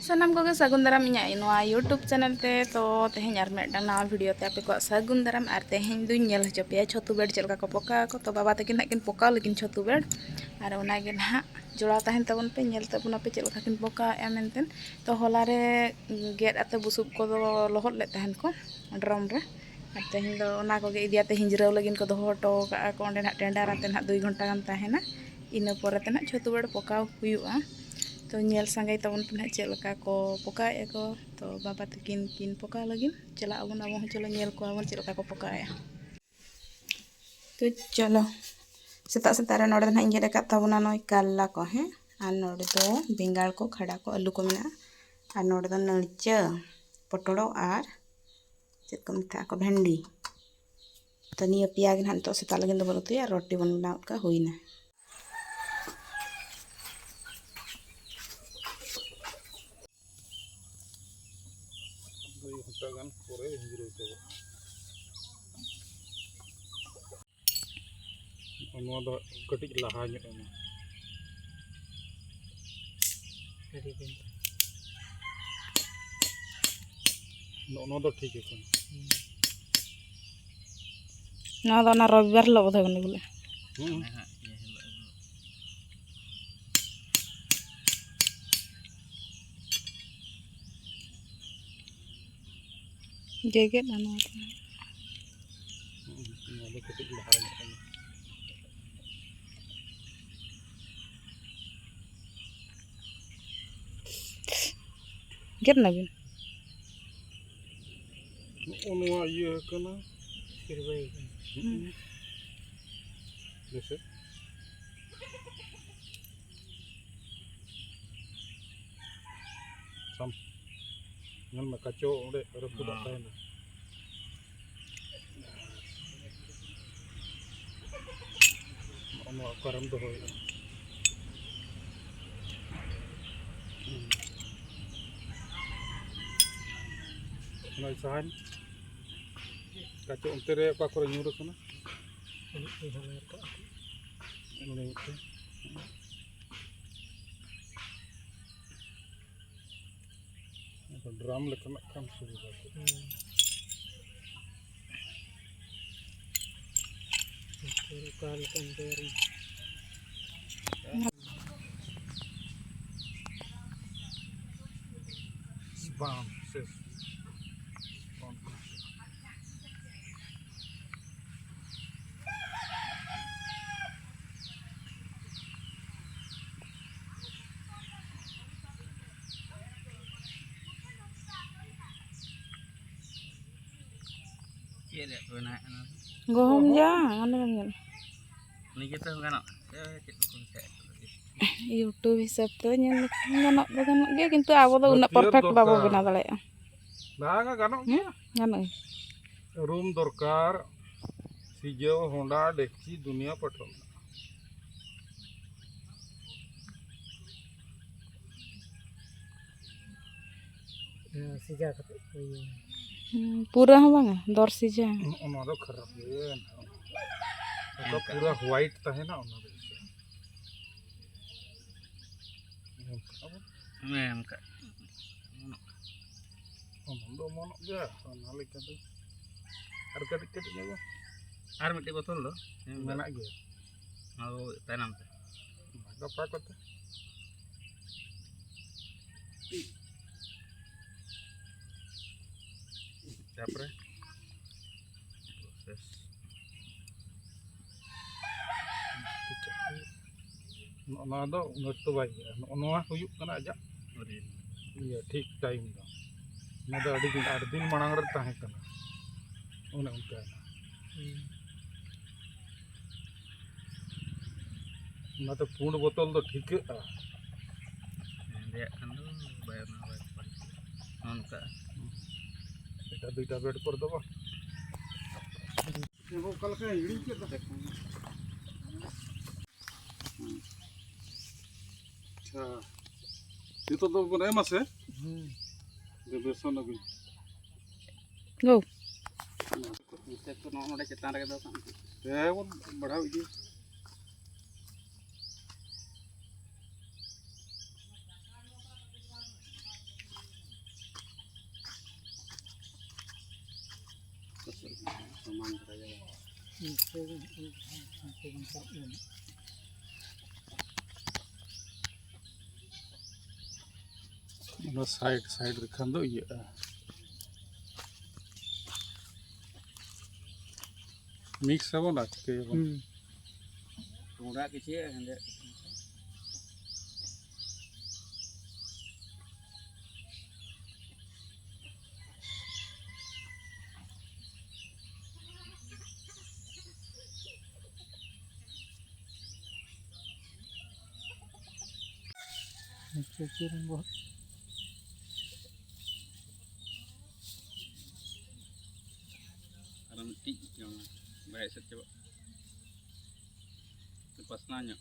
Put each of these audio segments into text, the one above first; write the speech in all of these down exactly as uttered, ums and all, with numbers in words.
ᱥᱟᱱᱟᱢ ᱠᱚᱜᱮ ᱥᱟᱹᱜᱩᱱ ᱫᱟᱨᱟᱢ ᱤᱧᱟᱹᱜ ᱱᱚᱣᱟ YouTube ᱪᱮᱱᱮᱞ ᱛᱮ᱾ ᱛᱚ ᱛᱮᱦᱮᱧ ᱟᱨ ᱢᱤᱫᱴᱟᱝ ᱱᱟᱣᱟ ᱵᱷᱤᱰᱤᱭᱳ ᱛᱮ ᱟᱯᱮ ᱠᱚᱣᱟᱜ ᱥᱟᱹᱜᱩᱱ ᱫᱟᱨᱟᱢ᱾ ᱟᱨ ᱛᱮᱦᱮᱧ ᱫᱩᱧ ᱧᱮᱞ ᱦᱚᱪᱚ ᱯᱮᱭᱟ ᱪᱷᱟᱹᱛᱩ ᱵᱮᱲ ᱪᱮᱫ ᱞᱮᱠᱟ ᱠᱚ ᱯᱚᱠᱟᱣ ᱟᱠᱚ᱾ ᱛᱚ ᱵᱟᱵᱟ ᱛᱟᱹᱠᱤᱱ ᱦᱟᱸᱜ ᱠᱤᱱ ᱯᱚᱠᱟᱣ ᱞᱮᱠᱤᱱ ᱪᱷᱟᱹᱛᱩ ᱵᱮᱲ, ᱟᱨ ᱚᱱᱟᱜᱮ ᱱᱟᱦᱟᱜ ᱡᱚᱲᱟᱣ ᱛᱟᱦᱮᱱ ᱛᱟᱵᱚᱱ ᱯᱮ, ᱧᱮᱞ ᱛᱟᱵᱚᱱ ᱟᱯᱮ ᱪᱮᱫ ᱞᱮᱠᱟ ᱠᱤᱱ ᱯᱚᱠᱟᱣᱮᱫᱼᱟ ᱢᱮᱱᱛᱮ᱾ ᱛᱚ ᱦᱚᱞᱟ ᱨᱮ ᱜᱮᱫ ᱟᱛᱮ ᱵᱩᱥᱩᱵ ᱠᱚᱫᱚ ᱞᱚᱦᱚᱫ ᱞᱮᱫ ᱛᱟᱦᱮᱱ ᱠᱚ ᱰᱨᱟᱢ ᱨᱮ, ᱟᱨ ᱛᱮᱦᱮᱧ ᱫᱚ ᱚᱱᱟ ᱠᱚᱜᱮ ᱤᱫᱤᱭᱟᱛᱮ ᱦᱤᱸᱡᱽᱨᱟᱹᱣ ᱞᱟᱹᱜᱤᱫ ᱠᱚ ᱫᱚᱦᱚ ᱦᱚᱴᱚ ᱠᱟᱜᱼᱟ ᱠᱚ ᱚᱸᱰᱮ ᱱᱟᱦᱟᱜ ᱴᱮᱸᱰᱟᱨ ᱟᱛᱮ ᱱᱟᱦᱟᱜ ᱫᱩᱭ ᱜᱷᱚᱱᱴᱟ ᱜᱟᱱ ᱛᱟᱦᱮᱱᱟ᱾ ᱤᱱᱟᱹ ᱯᱚᱨᱮ ᱛᱮ ᱱᱟᱦᱟᱜ ᱪᱷᱟᱹᱛᱩ ᱵᱮᱲ ᱯᱚᱠᱟᱣ ᱦᱩᱭᱩᱜᱼᱟ᱾ ᱛᱚ ᱧᱮᱞ ᱥᱟᱸᱜᱮᱭ ᱛᱟᱵᱚᱱ ᱯᱮ ᱱᱟᱦᱟᱜ ᱪᱮᱫ ᱞᱮᱠᱟ ᱠᱚ ᱯᱚᱠᱟᱣᱮᱫᱼᱟ ᱠᱚ᱾ ᱛᱚ ᱵᱟᱵᱟ ᱛᱟᱹᱠᱤᱱ ᱠᱤᱱ ᱯᱚᱠᱟᱣ ᱞᱟᱹᱜᱤᱫ, ᱪᱟᱞᱟᱜ ᱟᱵᱚᱱ ᱟᱵᱚ ᱦᱚᱸ, ᱪᱚᱞᱚ ᱧᱮᱞ ᱠᱚᱣᱟ ᱵᱚᱱ ᱪᱮᱫ ᱞᱮᱠᱟ ᱠᱚ ᱯᱚᱠᱟᱣᱮᱫᱼᱟ᱾ ᱛᱚ ᱪᱚᱞᱚ, ᱥᱮᱛᱟᱜ ᱥᱮᱛᱟᱜ ᱨᱮ ᱱᱚᱰᱮ ᱫᱚ ᱱᱟᱦᱟᱜ ᱤᱧ ᱜᱮᱫ ᱟᱠᱟᱫ ᱛᱟᱵᱚᱱᱟ ᱱᱚᱜᱼᱚᱭ ᱠᱟᱨᱞᱟ ᱠᱚ, ᱦᱮᱸ, ᱟᱨ ᱱᱚᱰᱮ ᱫᱚ ᱵᱮᱸᱜᱟᱲ ᱠᱚ, ᱠᱷᱟᱰᱟ ᱠᱚ, ᱟᱹᱞᱩ ᱠᱚ ᱢᱮᱱᱟᱜᱼᱟ, ᱟᱨ ᱱᱚᱰᱮ ᱫᱚ ᱱᱟᱹᱲᱪᱟᱹ, ᱯᱚᱴᱚᱲᱚᱜ ᱟᱨ ᱪᱮᱫ ᱠᱚ ᱢᱮᱛᱟᱜᱼᱟ ᱠᱚ, ᱵᱷᱮᱱᱰᱤ᱾ ᱛᱚ ᱱᱤᱭᱟᱹ ᱯᱮᱭᱟ ᱜᱮ ᱱᱟᱦᱟᱜ ᱱᱤᱛᱚᱜ ᱥᱮᱛᱟᱜ ᱞᱟᱹᱜᱤᱫ ᱫᱚᱵᱚᱱ ᱩᱛᱩᱭᱟ, ᱨᱩᱴᱤ ᱵᱚᱱ ᱵᱮᱱᱟᱣ ᱠᱟᱜᱼᱟ, ᱦᱩᱭᱱᱟ᱾ ᱫᱩᱭ ᱜᱷᱚᱱᱴᱟ ᱜᱟᱱ ᱯᱚᱨᱮ ᱦᱤᱸᱡᱽᱨᱟᱹᱣ ᱪᱟᱵᱟᱜᱼᱟ᱾ ᱱᱚᱣᱟ ᱫᱚ ᱠᱟᱹᱴᱤᱡ ᱞᱟᱦᱟ ᱧᱚᱜ ᱮᱱᱟ᱾ ᱟᱹᱰᱤ ᱫᱤᱱ᱾ ᱱᱚᱜᱼᱚ ᱱᱚᱣᱟ ᱫᱚ ᱴᱷᱤᱠ ᱟᱠᱟᱱᱟ᱾ ᱦᱩᱸ᱾ ᱱᱚᱣᱟ ᱫᱚ ᱚᱱᱟ ᱨᱚᱵᱤᱵᱟᱨ ᱦᱤᱞᱳᱜ ᱵᱚᱫᱷᱚᱭ ᱵᱚᱱ ᱟᱹᱜᱩ ᱞᱮᱫᱼᱟ᱾ ᱦᱩᱸ᱾ ᱡᱮᱜᱮᱫ ᱟᱱᱟᱴ᱾ ᱱᱚᱣᱟ ᱫᱚ ᱠᱟᱹᱴᱤᱡ ᱞᱟᱦᱟ ᱧᱚᱜ ᱠᱟᱱᱟ᱾ ᱜᱮᱫ ᱱᱟᱵᱤᱱ? ᱱᱚᱜᱼᱚ ᱱᱚᱣᱟ ᱤᱭᱟᱹ ᱠᱟᱱᱟ᱾ ᱥᱤᱨᱵᱟᱹᱭ ᱠᱟᱱᱟ᱾ ᱦᱩᱸ᱾ ᱦᱮᱸᱥᱮ? ᱥᱟᱢ-, ᱧᱮᱞ ᱢᱮ, ᱠᱟᱪᱚ ᱚᱸᱰᱮ ᱨᱟᱹᱯᱩᱫᱚᱜ ᱦᱮᱸ᱾ ᱛᱟᱦᱮᱱᱟ᱾ ᱱᱚᱜᱼᱚ ᱱᱚᱣᱟ ᱚᱠᱟᱨᱮᱢ ᱫᱚᱦᱚᱭᱮᱫᱼᱟ? ᱦᱩᱸ᱾ ᱚᱱᱟ ᱥᱟᱦᱟᱱ ᱠᱟᱪᱚ ᱚᱱᱛᱮ ᱨᱮ ᱚᱠᱟ ᱠᱚᱨᱮ ᱧᱩᱨ ᱟᱠᱟᱱᱟ? ᱱᱚᱰᱮ ᱢᱤᱫᱴᱮᱱ᱾ ᱱᱚᱰᱮ ᱢᱤᱫᱴᱮᱱ᱾ ᱰᱨᱟᱢ ᱞᱮᱠᱟᱱᱟᱜ ᱠᱷᱟᱱ ᱥᱩᱵᱤᱫᱷᱟ ᱠᱚᱜᱼᱟ᱾ ᱦᱩᱸ᱾ ᱚᱠᱟ ᱞᱮᱠᱟᱱ ᱰᱨᱟᱢ? ᱵᱟᱝ, ᱥᱮᱥ᱾ ᱪᱮᱫ ᱨᱮᱭᱟᱜ ᱠᱚ ᱵᱮᱱᱟᱣᱮᱫ ᱠᱟᱱᱟ? ᱜᱩᱦᱩᱢ ᱡᱟᱝ, ᱚᱱᱮ ᱵᱮᱱ ᱧᱮᱞ᱾ ᱱᱤᱡᱮ ᱛᱮᱦᱚᱸ ᱜᱟᱱᱚᱜᱼᱟ᱾ ᱥᱮ ᱪᱮᱫ ᱠᱚᱠᱚ ᱢᱮᱛᱟᱜ ᱠᱟᱱᱟ? YouTube ᱦᱤᱥᱟᱹᱵ ᱛᱮ ᱧᱮᱞ ᱞᱮᱠᱷᱟᱱ ᱜᱟᱱᱚᱜ ᱫᱚ ᱜᱟᱱᱚᱜ ᱜᱮᱭᱟ, ᱠᱤᱱᱛᱩ ᱟᱵᱚ ᱫᱚ ᱩᱱᱟᱹᱜ ᱯᱟᱨᱯᱷᱮᱠᱴ ᱵᱟᱵᱚ ᱵᱮᱱᱟᱣ ᱫᱟᱲᱮᱭᱟᱜᱼᱟ᱾ ᱵᱟᱝᱟ, ᱜᱟᱱᱚᱜ ᱦᱩᱸ? ᱜᱮᱭᱟ᱾ ᱜᱟᱱᱚᱜᱼᱟ᱾ ᱨᱩᱢ ᱫᱚᱨᱠᱟᱨ, ᱥᱤᱡᱟᱹᱣ, ᱦᱚᱸᱰᱟ, ᱰᱮᱠᱪᱤ, ᱫᱩᱱᱤᱭᱟᱹ ᱯᱟᱹᱴᱷᱟᱹ ᱢᱮᱱᱟᱜᱼᱟ᱾ ᱦᱮᱸ, ᱥᱤᱡᱟ ᱠᱟᱛᱮ ᱠᱚ ᱤᱭᱟᱹᱭᱟ᱾ ᱦᱩᱸ, ᱯᱩᱨᱟᱹ ᱦᱚᱸ ᱵᱟᱝᱟ, ᱫᱚᱨ ᱥᱤᱡᱟ᱾ ᱚᱱᱟ ᱫᱚ ᱠᱷᱟᱨᱟᱯ ᱜᱮ᱾ ᱚᱠᱟ ᱯᱩᱨᱟᱹ ᱦᱚᱣᱟᱭᱤᱴ ᱛᱟᱦᱮᱱᱟ, ᱚᱱᱟ ᱫᱚ᱾ ᱦᱮᱸ, ᱚᱱᱠᱟ᱾ ᱚᱢᱚᱱ ᱫᱚ ᱚᱢᱚᱱᱚᱜ ᱜᱮᱭᱟ, ᱚᱱᱟ ᱞᱮᱠᱟ ᱫᱚ᱾ ᱟᱨ ᱠᱟᱹᱴᱤᱡ ᱠᱟᱹᱴᱤᱡ ᱧᱚᱜ ᱜᱮ᱾ ᱟᱨ ᱢᱤᱫᱴᱮᱡ ᱵᱚᱛᱚᱞ ᱫᱚ? ᱢᱮᱱᱟᱜ ᱜᱮᱭᱟ᱾ ᱚᱱᱟ ᱫᱚ ᱛᱟᱭᱱᱚᱢ ᱛᱮ᱾ ᱜᱟᱯᱟ ᱠᱚᱛᱮ᱾ ᱛᱟᱯᱚᱨᱮ ᱯᱨᱚᱥᱮᱥ᱾ ᱱᱚᱜᱼᱚ ᱱᱚᱣᱟ ᱫᱚ ᱩᱱᱟᱹᱜ ᱫᱚ ᱵᱟᱭ ᱦᱩᱭᱩᱜᱼᱟ᱾ ᱱᱚᱜᱼᱚ ᱱᱚᱣᱟ ᱦᱩᱭᱩᱜ ᱠᱟᱱᱟ ᱟᱡᱟᱜ ᱤᱭᱟᱹ ᱴᱷᱤᱠ ᱴᱟᱭᱤᱢ ᱫᱚ᱾ ᱚᱱᱟ ᱫᱚ ᱟᱹᱰᱤ ᱫᱤᱱ, ᱟᱹᱰᱤ ᱫᱤᱱ ᱢᱟᱲᱟᱝ ᱨᱮ ᱛᱟᱦᱮᱸ ᱠᱟᱱᱟ, ᱚᱱᱮ ᱚᱱᱠᱟ᱾ ᱦᱩᱸ᱾ ᱚᱱᱟᱛᱮ ᱯᱩᱸᱰ ᱵᱚᱛᱚᱞ ᱫᱚ ᱴᱷᱤᱠᱟᱹᱜᱼᱟ᱾ ᱦᱮᱸᱫᱮᱭᱟᱜ ᱠᱷᱟᱱ ᱫᱚ ᱵᱟᱭ, ᱚᱱᱟ ᱵᱟᱭ ᱯᱟᱞᱴᱟᱜᱼᱟ᱾ ᱱᱚᱜᱼᱚ ᱱᱚᱝᱠᱟ᱾ ᱮᱴᱟᱜ ᱫᱩᱭᱴᱟ ᱵᱮᱰ ᱠᱚᱨᱮ ᱫᱚ ᱵᱟᱝ᱾ ᱚᱠᱟ ᱞᱮᱠᱟ ᱦᱤᱲᱤᱧ ᱠᱮᱫ ᱫᱚ᱾ ᱟᱪᱪᱷᱟ, ᱱᱤᱛᱚᱜ ᱫᱚ ᱵᱚᱱ ᱮᱢᱟ ᱥᱮ? ᱦᱩᱸ᱾ ᱵᱮᱥᱚᱱ ᱟᱹᱜᱩᱭ᱾ ᱜᱳ᱾ ᱱᱤᱛᱚᱜ ᱫᱚ ᱱᱚᱜᱼᱚ ᱱᱚᱰᱮ ᱪᱮᱛᱟᱱ ᱨᱮᱜᱮ ᱫᱚᱦᱚ ᱠᱟᱜ ᱢᱮ᱾ ᱦᱮᱸ, ᱵᱚᱱ ᱵᱟᱲᱦᱟᱣ ᱤᱫᱤ᱾ ᱚᱱᱟ ᱥᱟᱭᱤᱰ ᱥᱟᱭᱤᱰ ᱞᱮᱠᱷᱟᱱ ᱫᱚ ᱤᱭᱟᱹᱜᱼᱟ᱾ ᱢᱤᱠᱥ ᱟᱵᱚᱱ ᱟᱨ ᱪᱤᱠᱟᱹᱭᱟᱵᱚᱱ᱾ ᱦᱩᱸ᱾ ᱯᱩᱸᱰᱟᱜ ᱠᱤᱪᱷᱤ ᱦᱮᱸᱫᱮ᱾ ᱟᱪᱪᱷᱟ, ᱪᱮᱫ ᱨᱮᱱ ᱵᱚᱦᱚᱜ? ᱟᱨ ᱢᱤᱫᱴᱤᱡ ᱡᱚᱢᱟ, ᱵᱟᱭ ᱮᱥᱮᱫ ᱪᱟᱵᱟᱜ᱾ ᱯᱟᱥᱱᱟᱣ ᱧᱚᱜ᱾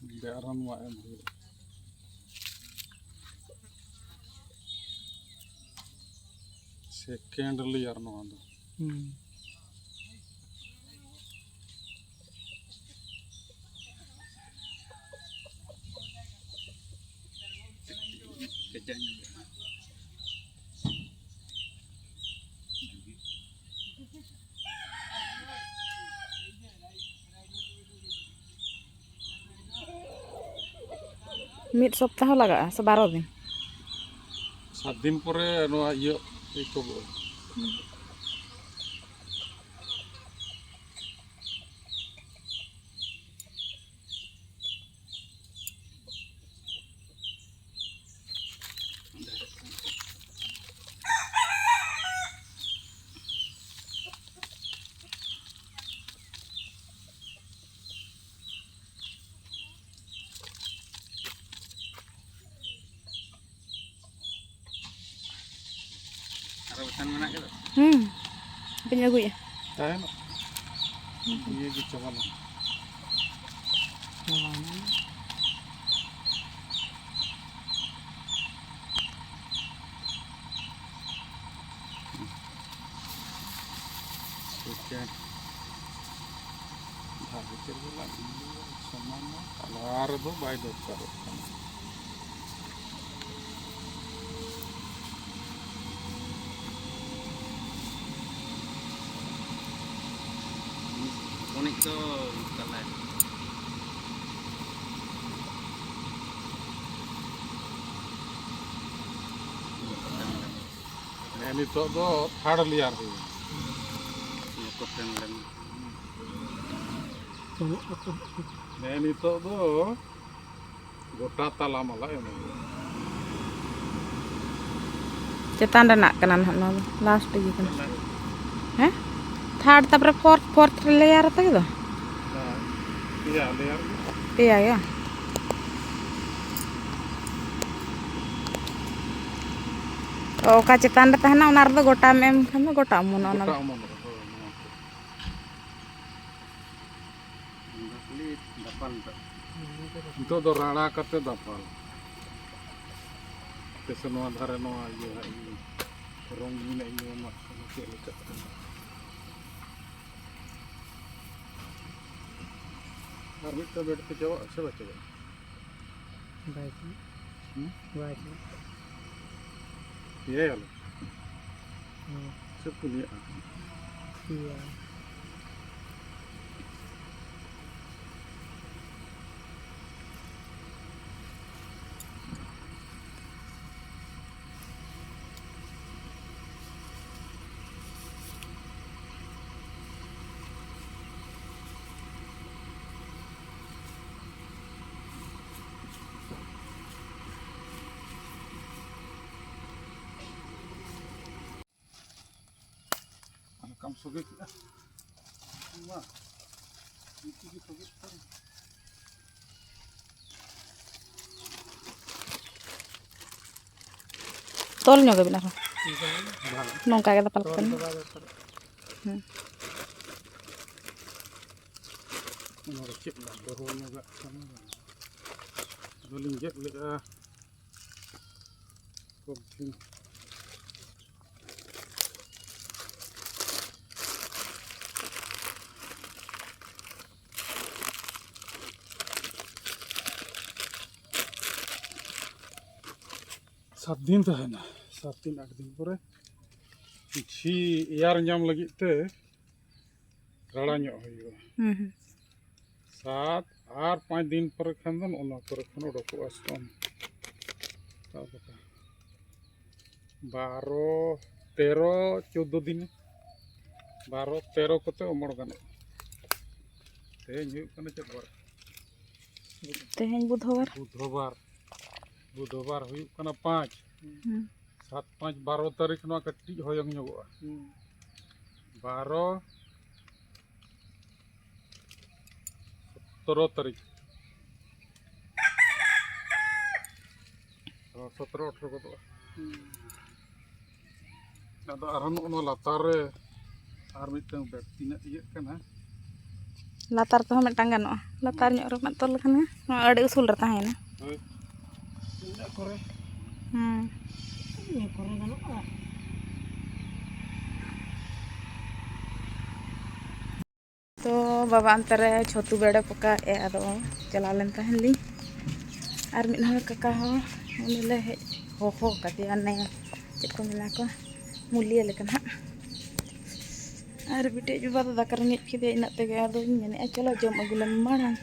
ᱚᱸᱰᱮ ᱟᱨᱦᱚᱸ ᱱᱚᱣᱟ ᱮᱢ ᱦᱩᱭᱩᱜᱼᱟ᱾ ᱥᱮᱠᱮᱱᱰ ᱞᱮᱭᱟᱨ ᱱᱚᱣᱟ ᱫᱚ᱾ ᱦᱩᱸ᱾ ᱢᱤᱫ ᱥᱚᱯᱛᱟᱦᱚ ᱞᱟᱜᱟᱜᱼᱟ ᱥᱮ ᱵᱟᱨᱚ ᱫᱤᱱ? ᱥᱟᱛ ᱫᱤᱱ ᱯᱚᱨᱮ ᱱᱚᱣᱟ ᱤᱭᱟᱹ ᱮᱛᱚᱦᱚᱵᱚᱜᱼᱟ᱾ ᱟᱨᱚ ᱵᱟᱠᱷᱟᱱ ᱢᱮᱱᱟᱜ ᱜᱮᱫᱚ᱾ ᱦᱩᱸ, ᱵᱟᱹᱧ ᱟᱹᱜᱩᱭᱟ᱾ ᱛᱟᱦᱮᱱ ᱱᱤᱭᱟᱹ ᱜᱮ ᱪᱟᱵᱟ ᱞᱮᱱᱟ᱾ ᱪᱟᱵᱟᱭᱮᱱᱟ᱾ ᱴᱷᱤᱠ ᱜᱮᱭᱟ᱾ ᱫᱟᱜ ᱵᱷᱤᱛᱤᱨ ᱨᱮ ᱞᱟᱜ ᱤᱭᱟᱹ ᱥᱚᱢᱟᱱ ᱢᱟ ᱛᱟᱞᱟ ᱨᱮᱫᱚ ᱵᱟᱭ ᱫᱚᱨᱠᱟᱨᱚᱜ ᱠᱟᱱᱟ᱾ ᱱᱤᱛ ᱫᱚ ᱛᱟᱦᱞᱮ ᱦᱮᱸ, ᱱᱤᱛᱚᱜ ᱫᱚ ᱛᱷᱟᱨᱰ ᱞᱮᱭᱟᱨ ᱦᱩᱭᱩᱜᱼᱟ᱾ ᱱᱩᱠᱩ ᱥᱮᱱ ᱞᱮᱱ᱾ ᱦᱮᱸ, ᱱᱤᱛᱚᱜ ᱫᱚ ᱜᱚᱴᱟ ᱛᱟᱞᱟ ᱢᱟᱞᱟ ᱮᱢ ᱦᱩᱭᱩᱜᱼᱟ᱾ ᱪᱮᱛᱟᱱ ᱨᱮᱱᱟᱜ ᱠᱟᱱᱟ ᱱᱟᱦᱟᱜ, ᱱᱚᱣᱟ ᱫᱚ ᱞᱟᱥᱴ ᱜᱮ ᱠᱟᱱᱟ᱾ ᱦᱮᱸ, ᱛᱷᱟᱨᱰ, ᱛᱟᱨᱯᱚᱨᱮ ᱯᱷᱳᱨᱛᱷ, ᱯᱷᱳᱨᱛᱷ ᱞᱮᱭᱟᱨ ᱟᱛᱮ ᱜᱮ ᱫᱚ᱾ ᱦᱮᱸ, ᱯᱮᱭᱟ ᱞᱮᱭᱟᱨ ᱜᱮ᱾ ᱯᱮᱭᱟ ᱜᱮ᱾ ᱚᱠᱟ ᱪᱮᱛᱟᱱ ᱨᱮ ᱛᱟᱦᱮᱱᱟ, ᱚᱱᱟ ᱨᱮᱫᱚ ᱜᱚᱴᱟᱢ ᱮᱢ ᱠᱷᱟᱱ ᱫᱚ ᱜᱚᱴᱟ ᱚᱢᱚᱱᱚᱜᱼᱟ ᱚᱱᱟ ᱫᱚ᱾ ᱜᱚᱴᱟ ᱚᱢᱚᱱᱚᱜᱼᱟ, ᱦᱳᱭ, ᱱᱚᱣᱟ ᱠᱚ᱾ ᱫᱟᱯᱟᱞ ᱫᱚ᱾ ᱱᱤᱛᱚᱜ ᱫᱚ ᱨᱟᱲᱟ ᱠᱟᱛᱮ ᱫᱟᱯᱟᱞ᱾ ᱟᱯᱮ ᱥᱮ ᱱᱚᱣᱟ ᱫᱷᱟᱨᱮ ᱱᱚᱣᱟ ᱤᱭᱟᱹ ᱦᱟᱸᱜ ᱤᱧ ᱨᱚᱝ ᱤᱧ ᱮᱢᱟᱜ ᱠᱟᱱᱟ, ᱪᱮᱫ ᱞᱮᱠᱟᱜ ᱠᱟᱱᱟ᱾ ᱟᱨ ᱢᱤᱫᱴᱟᱝ ᱵᱮᱰ ᱛᱮ ᱪᱟᱵᱟᱜᱼᱟ ᱥᱮ ᱵᱟᱭ ᱪᱟᱵᱟᱜᱼᱟ? ᱵᱟᱭ ᱪᱟᱵᱟᱜᱼᱟ᱾ ᱦᱩᱸ? ᱵᱟᱭ ᱪᱟᱵᱟᱜᱼᱟ᱾ ᱮᱭᱟᱭ ᱟᱞᱮ᱾ ᱦᱩᱸ᱾ ᱥᱮ ᱯᱩᱱᱭᱟᱹᱜᱼᱟ? ᱯᱮᱭᱟ᱾ ᱦᱟᱞᱠᱟᱢ ᱥᱚᱜᱮ ᱠᱮᱫᱟ᱾ ᱢᱟ, ᱢᱤᱫ ᱛᱮᱜᱮ ᱥᱚᱜᱮ ᱠᱮᱫᱟ᱾ ᱛᱚᱞ ᱧᱚᱜ ᱟᱵᱤᱱ ᱟᱨᱦᱚᱸ᱾ ᱵᱟᱝ᱾ ᱱᱚᱝᱠᱟ ᱜᱮ ᱫᱟᱯᱟᱞ ᱛᱚᱞ ᱠᱟᱛᱮ᱾ ᱫᱚ ᱵᱟᱭ ᱫᱚᱨᱠᱟᱨᱚᱜ᱾ ᱦᱮᱸ᱾ ᱚᱱᱟ ᱫᱚ ᱪᱮᱫ ᱞᱟᱝ ᱫᱚᱦᱚ ᱧᱚᱜᱟᱜ ᱠᱟᱱᱟ? ᱟᱫᱚᱞᱤᱧ ᱜᱮᱫ ᱞᱮᱜᱼᱟ᱾ ᱯᱚᱞᱤᱛᱷᱤᱱ᱾ ᱥᱟᱛ ᱫᱤᱱ ᱛᱟᱦᱮᱱᱟ᱾ ᱥᱟᱛ ᱫᱤᱱ, ᱟᱴ ᱫᱤᱱ ᱯᱚᱨᱮ ᱠᱤᱪᱷᱤ ᱮᱭᱟᱨ ᱧᱟᱢ ᱞᱟᱹᱜᱤᱫ ᱛᱮ ᱨᱟᱲᱟ ᱧᱚᱜ ᱦᱩᱭᱩᱜᱼᱟ᱾ ᱦᱩᱸ, ᱦᱩᱸ᱾ ᱥᱟᱛ ᱟᱨ ᱯᱟᱸᱪ ᱫᱤᱱ ᱯᱚᱨᱮ ᱠᱷᱟᱱ ᱫᱚ ᱱᱚᱜᱼᱚ ᱱᱚᱣᱟ ᱠᱚᱨᱮ ᱠᱷᱚᱱ ᱚᱰᱚᱠᱚᱜᱼᱟ ᱥᱟᱠᱟᱢ᱾ ᱛᱟᱵ ᱞᱮᱠᱟ᱾ ᱵᱟᱨᱚ, ᱛᱮᱨᱚ, ᱪᱳᱫᱽᱫᱳ ᱫᱤᱱ, ᱵᱟᱨᱚ, ᱛᱮᱨᱚ ᱠᱚᱛᱮ ᱚᱢᱚᱱ ᱜᱟᱱᱚᱜᱼᱟ᱾ ᱛᱮᱦᱮᱧ ᱦᱩᱭᱩᱜ ᱠᱟᱱᱟ ᱪᱮᱫ ᱵᱟᱨ? ᱛᱮᱦᱮᱧ ᱵᱩᱫᱷᱵᱟᱨ᱾ ᱵᱩᱫᱷᱵᱟᱨ, ᱵᱩᱫᱷᱵᱟᱨ ᱦᱩᱭᱩᱜ ᱠᱟᱱᱟ ᱯᱟᱸᱪ᱾ ᱦᱩᱸ᱾ ᱥᱟᱛ ᱯᱟᱸᱪ ᱵᱟᱨᱚ ᱛᱟᱹᱨᱤᱠᱷ ᱱᱚᱣᱟ ᱠᱟᱹᱴᱤᱡ ᱦᱚᱭᱚᱝ ᱧᱚᱜᱚᱜᱼᱟ᱾ ᱦᱩᱸ᱾ ᱵᱟᱨᱚ, ᱥᱚᱛᱨᱚ ᱛᱟᱹᱨᱤᱠᱷ᱾ ᱚ, ᱥᱚᱛᱨᱚ ᱟᱴᱷᱨᱚ ᱜᱚᱫᱚᱜᱼᱟ᱾ ᱦᱩᱸ᱾ ᱟᱫᱚ ᱟᱨᱦᱚᱸ ᱱᱚᱜᱼᱚ ᱱᱚᱣᱟ ᱞᱟᱛᱟᱨ ᱨᱮ ᱟᱨ ᱢᱤᱫᱴᱟᱝ ᱵᱮᱜᱽ ᱛᱤᱱᱟᱹᱜ ᱤᱭᱟᱹᱜ ᱠᱟᱱᱟ᱾ ᱞᱟᱛᱟᱨ ᱛᱮᱦᱚᱸ ᱢᱤᱫᱴᱟᱝ ᱜᱟᱱᱚᱜᱼᱟ, ᱞᱟᱛᱟᱨ ᱧᱚᱜ ᱨᱮ ᱢᱟᱜ ᱛᱚᱞ ᱞᱮᱠᱷᱟᱱ ᱜᱮ᱾ ᱱᱚᱣᱟ ᱟᱹᱰᱤ ᱩᱥᱩᱞ ᱨᱮ ᱛᱟᱦᱮᱸᱭᱮᱱᱟ᱾ ᱦᱳᱭ᱾ ᱤᱱᱟᱹ ᱠᱚᱨᱮ᱾ ᱦᱩᱸ᱾ ᱤᱱᱟᱹ ᱠᱚᱨᱮ ᱜᱟᱱᱚᱜᱼᱟ᱾ ᱛᱚ ᱵᱟᱵᱟ ᱚᱱᱛᱮ ᱨᱮ ᱪᱷᱚᱛᱩ ᱵᱮᱲᱮ ᱯᱚᱠᱟᱣᱮᱫᱼᱟ, ᱟᱫᱚ ᱪᱟᱞᱟᱣ ᱞᱮᱱ ᱛᱟᱦᱮᱱ ᱞᱤᱧ᱾ ᱟᱨ ᱢᱤᱫ ᱦᱚᱲ ᱠᱟᱠᱟ ᱦᱚᱸ, ᱩᱱᱤ ᱞᱮ ᱦᱮᱡ ᱦᱚᱦᱚ ᱠᱟᱫᱮᱭᱟ, ᱚᱱᱮ ᱪᱮᱫ ᱠᱚ ᱢᱮᱱᱟ ᱠᱚ, ᱢᱩᱞᱤᱭᱟᱹ ᱞᱮᱠᱟ ᱱᱟᱦᱟᱜ᱾ ᱟᱨ ᱵᱤᱴᱤ ᱟᱡ ᱵᱟᱵᱟ ᱫᱚ ᱫᱟᱠᱟ ᱨᱮᱸᱜᱮᱡ ᱠᱮᱫᱮᱭᱟ ᱤᱱᱟᱹᱜ ᱛᱮᱜᱮ, ᱟᱫᱚᱧ ᱢᱮᱱᱮᱫᱼᱟ ᱪᱚᱞᱚ ᱡᱚᱢ ᱟᱹᱜᱩ ᱞᱮᱢ ᱢᱟᱲᱟᱝ᱾